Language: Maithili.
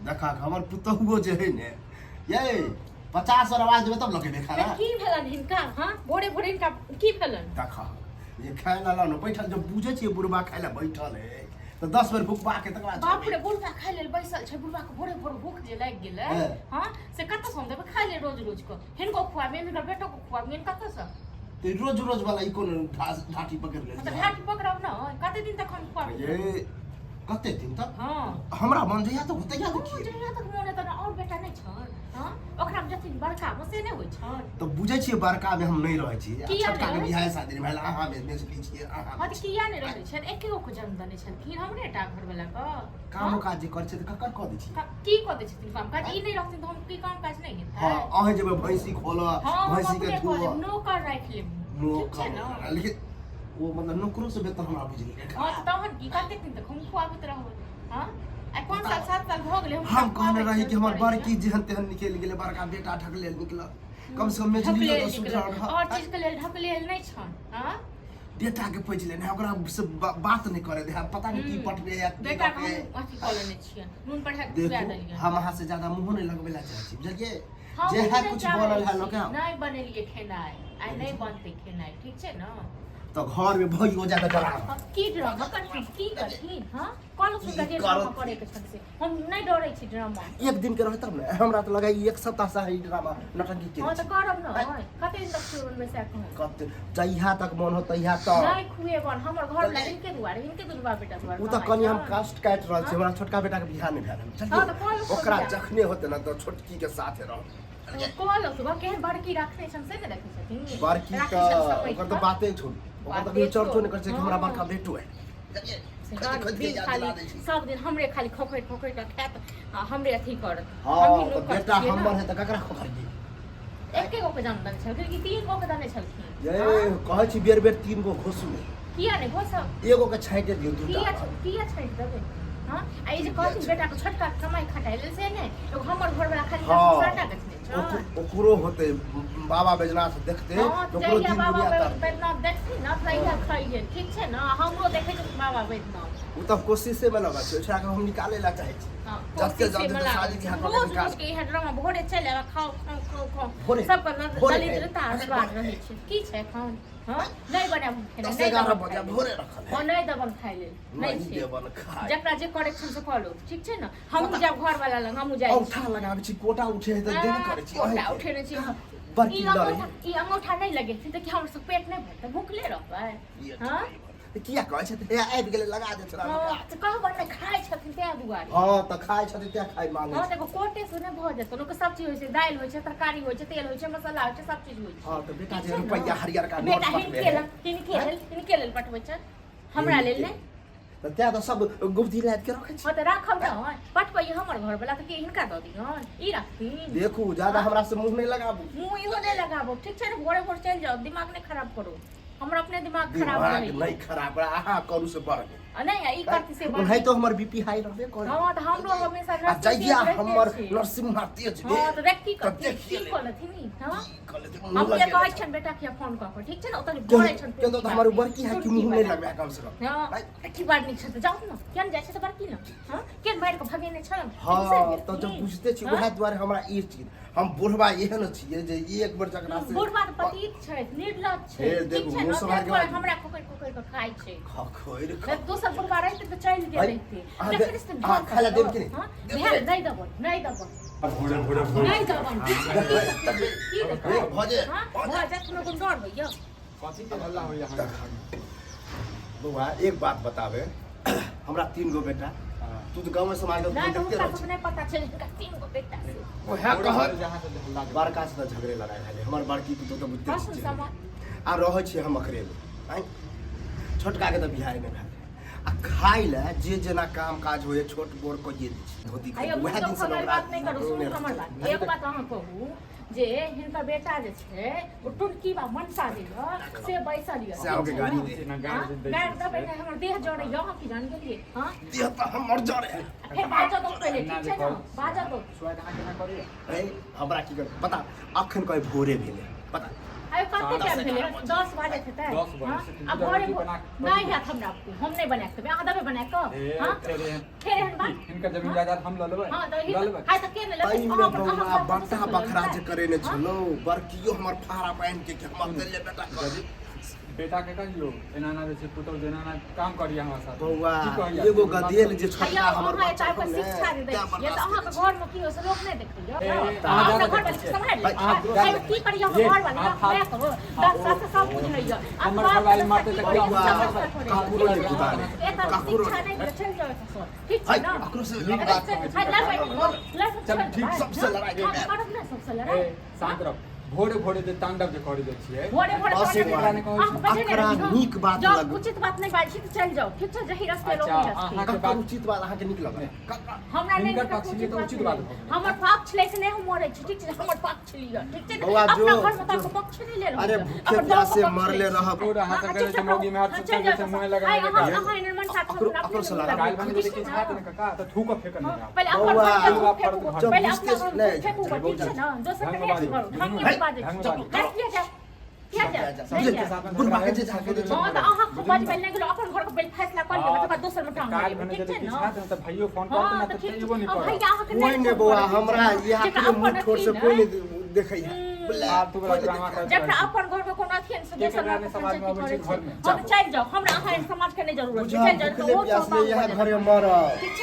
देखा हमर पुतहुओ जे है ने ये 50 बार आवाज देबै तब लगेबै खाना। की भेलन हिनका? हाँ, भोरे भोरे हिनका की भेलन? देखा जे खाय ला ने बैठल, जब बुझै छियै बुढ़बा खाय ला बैठल है तऽ 10 बेर भुकबा के तकर बाद बाप रे, बुढ़बा खाय लेल बैसल छै। बुढ़बा के भोरे भोर भूख जे लागि गेलै। हँ। हाँ, से कतऽ से हम देबै खाय लेल? रोज रोज के हिनको खुआबियन, हिनकर बेटो के खुआबियन, कतऽ से? तऽ रोज रोज वाला ई कोन ढाठी पकड़ मतलब लेलकै? ढाकी पकड़ब ने, कते दिन तक हम खुआबी? ये कते दिन तक? हाँ। हमरा मन जहिया तक होतै तहिया तक ओ, जहिया तक मोन हेतै ने। और बेटा नहि छन? हाँ, ओकरा मे जथिन बड़का मे से नहि होइ छन? तऽ बुझै छियै बड़का मे हम नहि रहै छी आ किया छोटका के नहि? बियाह शादी नहि भेल, अहाँ मे मेझली छियै अहाँ। हाँ, तऽ किया नहि रहै छनि? एके गो के जन्म देने छलखिन हमरे टा घरवला के? काम काज जे करै छै तऽ ककर कऽ दै छियै? की कऽ दै छथिन काम काज? ई नहि रहथिन तऽ हम की काम काज नहि हेतै? हँ, अहें जेबै भैंसी खोलऽ? हँ, हम भैंसी के अपने कऽ धोअ लेब, नौकर राखि लेब। ठीक छै ने? लेकिन ओ मतलब नौकरो से बेहतर हमरा बुझलियै। हँ, तऽ तहन की, कतेक दिन तक हम खुआबैत रहबै? हँ, आइ 5 साल 7 साल भऽ गेलै। हम कहने खुआबै रही कि छियै, हमर करै बड़की छियै। जेहन तेहन निकलि गेलै, बड़का बेटा ढकलेल निकलल, कम से कम मेझली ढकलेल तऽ सुधरल। निकलल। और चीज के लेल ढकलेल नहि छन? हँ। बेटा के पैच लेने है, ओकरा से बात नहीं करे दे है, पता नहीं की पटबे है की बेटा के रखे। हम अथी कऽ लेने छियै, नून पढ़ा के खुआ देखू, देलियै। हम अहाँ से ज्यादा मुँहो नहीं लगबे ला चाहै छी, बुझलियै? हम जे है नहि कुछ चाहै बनल है छी, लोक नहि बनेलियै खेनाइ, आइ नहि बनतै खेनाइ, ठीक छै ने? तो घर में भइयो जाता डरा। हम की ड्रामा करथिन, की करथिन? हाँ, कहलहुँ हुनका जे की ड्रामा करथिन? करे के छनि से हम नहि डरै छी ड्रामा। एक दिन के रहे तब ने, हमरा तो लगा एक सप्ताह से ई ड्रामा नटंकी के। हाँ, तऽ करब ने, कते दिन तक खुएबन वैसे कहूँ? कते जहिया तक मन हो तहिया तक। नहि खुएबन, हमर घर वाला हिनके दुआरे, हिनके दुनू बेटा दुआरे ओ तऽ कमाइ कनि हम छनि। कष्ट काटि रहल छी, हमरा छोटका बेटा के बियाह नहि भेल हन। हाँ, तऽ कहलहुँ ओकरा बियाह। जखने होते ने तऽ छोटकी के साथे रह। कहलहुँ सुबह केहन बड़की रखने छनि से ने देखै छथिन। बड़की राखै तऽ छनि समेटि ओकर तऽ कऽ। बाते छोड़, ओकर तऽ बाते कहियो चर्चो छोड़। नहि करै छै कि हमरा हाँ। बड़का बेटो है। से खोदि हर खोदि के दिन याद खाली दिला दै छै। सब दिन हमरे खाली खोखरि खोखरि कऽ खायत आ हमरे अथी करत। हाँ, हमही तऽ नौकर बेटा छियै ने। हमर है तऽ ककरा खोखरियै? एके गो के जन्म देने छलखिन कि तीन गो के देने छलखिन? ये हाँ? कहै छी बेर बेर तीन गो घोसू नहि। किया नहि घोसब? एगो के छाँटि दियौ, दूटा। किया किया छाँटि देबै? हाँ, आ ई जे कहथिन बेटा के छोटका के कमाइ खटाइ लेल से नहि, एगो हमर घरवला खाली हाँ। सड़का गछने छौ। ओकरो होतै, बाबा बैजनाथ देखतै। हाँ, तऽ ओकरो जहिया दिन बाबा दुनिया तर बैद्यनाथ देखथिन ने तहिया खइहे, ठीक छै ने? हमरो देखै छै बाबा बैद्यनाथ। ओ तऽ कोशिशे मे लगल छै, ओहि छोड़ा के हम निकाले ला चाहै छी। हाँ, जते कोशिशे जल्दी मे तऽ लागल शादी छै। बियाह कऽ के रोज निकाल। रोज के इएह ड्रामा, भोरे चलि आबऽ, खाओ खाओ खाओ खाओ। भोरे सबके भोरे दरिद्रता आशीर्वाद रहै छै। की छै एखन? हाँ, नहि बनायब हम खेनाइ, दस नहि एगारह देबनि बजे खाइ लेल। भोरे रखल है। ओ नहि देबनि खाइ लेल, नहि नहीं छै। देबन खाय। जकरा जे करे छन से कऽ लो, ठीक छै ने? हमहूँ जायब घर वाला लग, हमहूँ जाइ छी। औंठा लगाबै छी, कोटा उठे है तऽ देबे करै छी। कोटा अहींके। उठेने छी हम। बड़की ई डरे। अंगूठा, ई अंगूठा नहि लगेथिन तऽ कि हमर सब पेट नहि भरतै? भूखले रहबै? ई हाँ? तऽ किया कहै छथि? हे आबि गेलै, लगा दे छोरा। हाँ, तऽ कहबै ने खाइ छथिन ताहि दुआरे। हँ, तऽ खाइ छथि तें खाइ मांगै हाँ, छै। तऽ एगो कोटे से नहि भऽ जेतै, ओकर सब चीज होइ छै, दालि होइ छै, तरकारी होइ छै, तेल होइ छै, मसाला होइ छै, सब चीज होइ छै। हँ, तऽ बेटा ठीक जे छै ने? रुपैआ हरियरका नोट बेटा पठबै हिनके है। लेल, हिनके लेल, हिनके लेल पठबै छनि, हमरा लेल नहि। तऽ तें तऽ सब गुप्ती लादि के रखै छी। हाँ, तऽ राखब ने, पठबै हमर घर वाला तऽ की हिनका दऽ दिहन? ई रखथिन? देखू, ज्यादा हमरा से मुँह नहि लगाबू। मुँह इहो नहि लगाबू, ठीक छै ने? भोरे भोर चलि जाउ, दिमाग नहि खराब करू, हमर अपने दिमाग खराब दिमाग रहैए। नहि खराब अहाँ करू से बड़ गेल। आ नहि, ई करती से बड़। ओनाहितो हमर बीपी हाई रहबे करे। हाँ, तऽ हमरो हमेशा आ नर्सिंग जहिया तेज रहिते हमर छै। नरसिम्हा तेज हाँ, भेल तऽ देख की तऽ करथिन, देखिए की लेब। कऽ लेथिन ई, हाँ? की कऽ लेथिन, हम मुँह जे लगेने कहै छल। छनि बेटा के फोन कऽ कऽ, ठीक छै ने? ओतऽ बोलै छनि केहन तऽ हमर बड़की है कि मुँह नहि लगबै कम से कम। हाँ, तऽ की बड़ नीक छै तऽ जाउ ने, किया ने जाइ छै तऽ बड़की ने? हाँ, केहन मारि कऽ भगेने छल। हाँ, तऽ जब बुझते छी उएह दुआरे हमरा ई चीज, हम बुढ़बा एहन छियै जे एक बेर जकरा से बुढ़बा तऽ पतित छै, निर्लज छै। हे ठीक देखू, छै ने? मुँह सम्हारि के ताहि दुआरे बाजू। हमरा खोकरि खोकरि कऽ खाइ छै। खखोरि नहि खखोरि। दोसर बुढ़बा रहितै तऽ चलि गेल भाइ, रहितै। अहाँ देखै छी तऽ अहाँ खाय लए देब कि नहि? हाँ? देब कि भेल, नहि? नहि देबनि, नहि देबनि, भोरे भोरे भोरे नहि देबनि, ठीक छै? देखबै, देखबै। की देखबै? हे, भऽ जाए, हाँ? भऽ भऽ जायत, कोनो कोनो डर होइया? कथी के हल्ला होइया अहाँके? बौआ, एक बात बताबे, हमरा तीन गो बेटा, तू तऽ गाँव समाज में नहि तऽ देखते हुनका रहै सबके छी। नहि पता छै हिनका तीन गो बेटा से। ओएह भोरे कहत भोरे जहाँ से हल्ला के बड़का से तऽ झगड़े लड़ाइ भेलै, हमर बड़की पुतोह तऽ बुझते हँ, छी। समाज। आ रहै छियै हम अकरेमे, आँय छोटका के तऽ बिहारे नहि भेल, आ खाय लए जे जेना काम काज होइए छोट बोर कइए दै छी, धोती आइयो खरीद मुँह उएह दिन से दुखाबै बात नहि करू, सुनू हमर रहै बात। एगो बात अहाँ कहू जे हिनकर बेटा जे छै ओ टुनकी बा मनसा जे यऽ से बैसल यऽ। से अहाँके गाड़ी दे। ना हाँ? गाड़ी दै गारि छै। देबै नहि, हमर देह जरै यऽ, अहाँ की जान गेलियै? हाँ? देह तऽ हमर जरे। आ फेर बाजऽ दो पहिले, ठीक छै ने? बाजऽ दो। स्वाद अहाँ केना करैया? ऐ हमरा की कर पता, अखन कहे भोरे भेलै पता। आइयो कते दस टाइम भेलै? एगारह बजे। 10 बाजैत हेतै। 10 बजे हाँ? से आ दूटा भोरे रोटी भोर बना कऽ- नहि हैत हमरा, हम नहि बना कऽ देबै। अहाँ देबै बना कऽ? हे, हाँ? फेर एहन फेर एहन बात? हिनकर जमीन जायदाद हम लऽ लेबै। हाँ, तऽ लऽ लेबै। हाय, तऽ के नहि लेबै? ताहिमे अहाँ अपन- बौआ अहाँ अपन बट्टा पसन्द बखरा लेबै। जे करे ने हाँ? छलौ, बड़कियो हमर फाड़ा बान्हि के कि हमर देले बेटा कर। बेटा के कहियो एना एना जे छै पुतहु जे एना एना काम करिए हमरा साथ। बौआ की कहैया? एगो गधेल जे छोटका हैया, हमर अहाँ बच्चा एतऽ आबि कऽ छौ ने, शिक्षा जे दै तें छियै, तऽ बर्दाश्त अहाँके घरमे की होइ से लोक नहि देखैया। ए, अहाँ अहाँ अपना जादा घरवाली देखै छियै। सम्हारि लै अहाँ छियै। जादा एहिमे की करियै हमर ये, घरवाली? अहाँ वएह कहू। 10 साल से सब बुझलैया। आ हमर बाप घरवाली के मारतै की तऽ करियै? बौआ, सब बच्चा छोड़ै ककरो नहि छै। कुदाले। एतऽ ककरो शिक्षा नहि दिअ, चलि जाउ एतऽसँ। ठीक छै है, ने? ककरो से नीक बात कहै छी। हाय, लड़बै नहि, लड़बै चल, छोड़ि ठीक, देबै। सबसे लड़ाइ हाँ, भेल। करब ने सबसे लड़ाइ। ए, शांत रह। भोरे भोरे जे तांडव जे करै जाइ छियै। भोरे भोरे बस तोरा एक नहि बार। अहाँके बजे नहि अकरा रही, हँ। नीक बात जँ लग- उचित बात नहि बाजै छी तऽ चलि जाउ, ठीक छै? जही रस्ते अच्छा, लोक रस्ते। अहाँके ककर बात उचित बात अहाँके नीक लगल? हमरा नहि हिनकर नीक पक्ष लिए तऽ उचित बात भऽ गेलै। हमर पक्ष लै से नहि हम मरै छी, ठीक छै? हमर पक्ष लिअ, ठीक छै ने? बौआ, अपना जो- घरमे तऽ जो- अहाँके पक्ष नहि लेल अरे होइए। भूखे अपन प्यासे गाँवके पक्ष मरले लै छी। रहब। तोरा हाँ, हाथ हाँ, से चुपचाप मौगी में हाथ हाँ, से चलि जाउ से मुँह एतऽसँ। लगा आइ के अहाँ काल्हि अहाँ एहन मनसा अकरो- अपने अकरो से मुँह लड़ा। लगाबै काल्हि भने छी, जे किछु ने? हैत ने काका तऽ थूक फेकऽ नहि हाँ, जाउ। पहिले अपन बौआ, घरके बौआ, फेकू, जब पहिले बुझते अपना घरके नहि, फेकू, ठीक छै ने? दोसरके ढंग नहि बाजू, करू, ढंग ढंग नहि बाजै बाजू। छी। हाय, किया जायब? किया जायब? समझे? नहि जायब। बुढ़बा के जे झाके दे। हँ, तऽ अहाँ बजबै नहि गेलहुँ, अपन घरके पहिले फैसला कऽ लिअ, तकर बाद दोसरमे टांग काल्हि मारिब, भने ठीक जे छै किछु ने? हैत ने तऽ भाइयो फोन करत हँ, ने तऽ तऽ ठीक एगो नहि छै। करत। भैया अहाँके कोइ नहि नहि फोन बौआ, करत, ठीक छै हमरा ने? इएह जेकरा के मुँह अपन ठोर से अथी कोइ ने, नहि देखै है। फालतू वला ड्रामा करैत जकरा रहै छी। अपन घरमे कोनो अथी नहि से के दोसर केकरा घरके नहि समाजमे पंचायती अबै छै करै छै। घरमे? हँ, तऽ चलि जाउ, हमरा अहाँ एहन समाजके नहि जरूरत छै। बुझा चलि जाउ, भुखले ओहो प्यासले चौपाल इएह भऽ जायत। घरे मरब। ठीक छै।